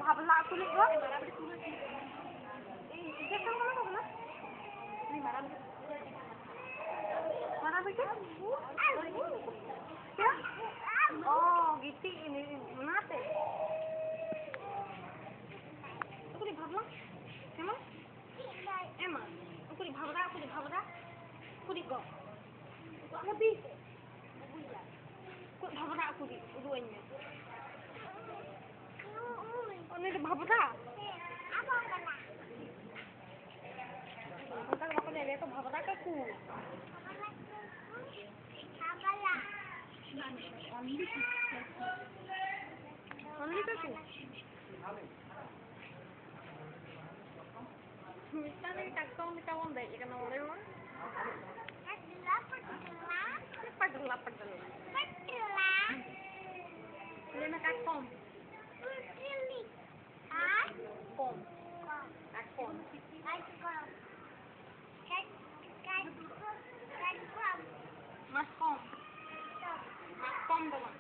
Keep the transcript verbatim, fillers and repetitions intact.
ᱵᱟᱯᱞᱟ ᱟᱹᱛᱩ ᱨᱤᱱᱤᱡ ᱫᱚ? ᱤᱧ ᱪᱮᱫ ᱠᱟᱱ ᱠᱟᱱᱟ ᱠᱚ ᱠᱟᱱᱟ? ᱩᱱᱤ ᱢᱟᱨᱟᱝ ᱵᱤᱴᱤ᱾ ᱢᱟᱨᱟᱝ ᱵᱤᱴᱤ? ᱪᱮᱫ? ᱚ, ᱜᱤᱛᱤᱡ ᱮᱱᱟᱹᱧ, ᱚᱱᱟᱛᱮ᱾ ᱩᱠᱩᱨᱤᱡ ᱵᱷᱟᱵᱽᱞᱟ? ᱮᱢᱟ? ᱮᱢᱟ᱾ ᱩᱠᱩᱨᱤᱡ ᱵᱷᱟᱵᱽᱨᱟ, ᱩᱠᱩᱨᱤᱡ ᱵᱷᱟᱵᱽᱨᱟ? ᱩᱠᱩᱨᱤᱡ ᱜᱚ? ᱩᱠᱩᱨᱤᱡ ᱵᱷᱟᱵᱽᱨᱟ, ᱩᱠᱩᱨᱤᱡ? ᱩᱫᱩᱜ ᱟᱹᱧ ᱢᱮ᱾ ᱩᱱᱤ ᱫᱚ ᱵᱷᱟᱵᱽᱨᱟ? ᱚᱱᱠᱟ ᱫᱚ ᱵᱟᱠᱚ ᱞᱟᱹᱭᱟ, ᱞᱟᱹᱭᱟ ᱠᱚ ᱵᱷᱟᱵᱽᱨᱟ ᱠᱟᱠᱩ᱾ Only ᱠᱟᱠᱩ᱾ ᱢᱤᱫᱴᱟᱝ ᱠᱟᱴᱠᱚᱢ ᱞᱮᱠᱟ ᱵᱚᱱ ᱫᱮᱡ ᱟᱠᱟᱱᱟ ᱱᱚᱰᱮ ᱢᱟ᱾ ᱯᱟᱴᱞᱟ, ᱯᱟᱴᱞᱟ᱾ ᱯᱟᱴᱞᱟ, ᱯᱟᱴᱞᱟ᱾ ᱯᱟᱴᱞᱟ᱾ ᱞᱟᱹᱭ ᱢᱮ ᱠᱟᱴᱠᱚᱢ᱾ ᱯᱟᱴᱞᱤ᱾ ᱟᱨ? ᱠᱚᱢ᱾ ᱠᱚᱢ᱾ ᱠᱟᱴᱠᱚᱢ᱾ ᱠᱟᱴᱠᱚᱢ᱾ ᱠᱟᱴ-, ᱠᱟᱴᱠᱚᱢ᱾ ᱠᱟᱴᱠᱚᱢ᱾ ᱢᱟᱛᱠᱚᱢ᱾ ᱢᱟᱛᱠᱚᱢ ᱫᱚ ᱵᱟᱝ᱾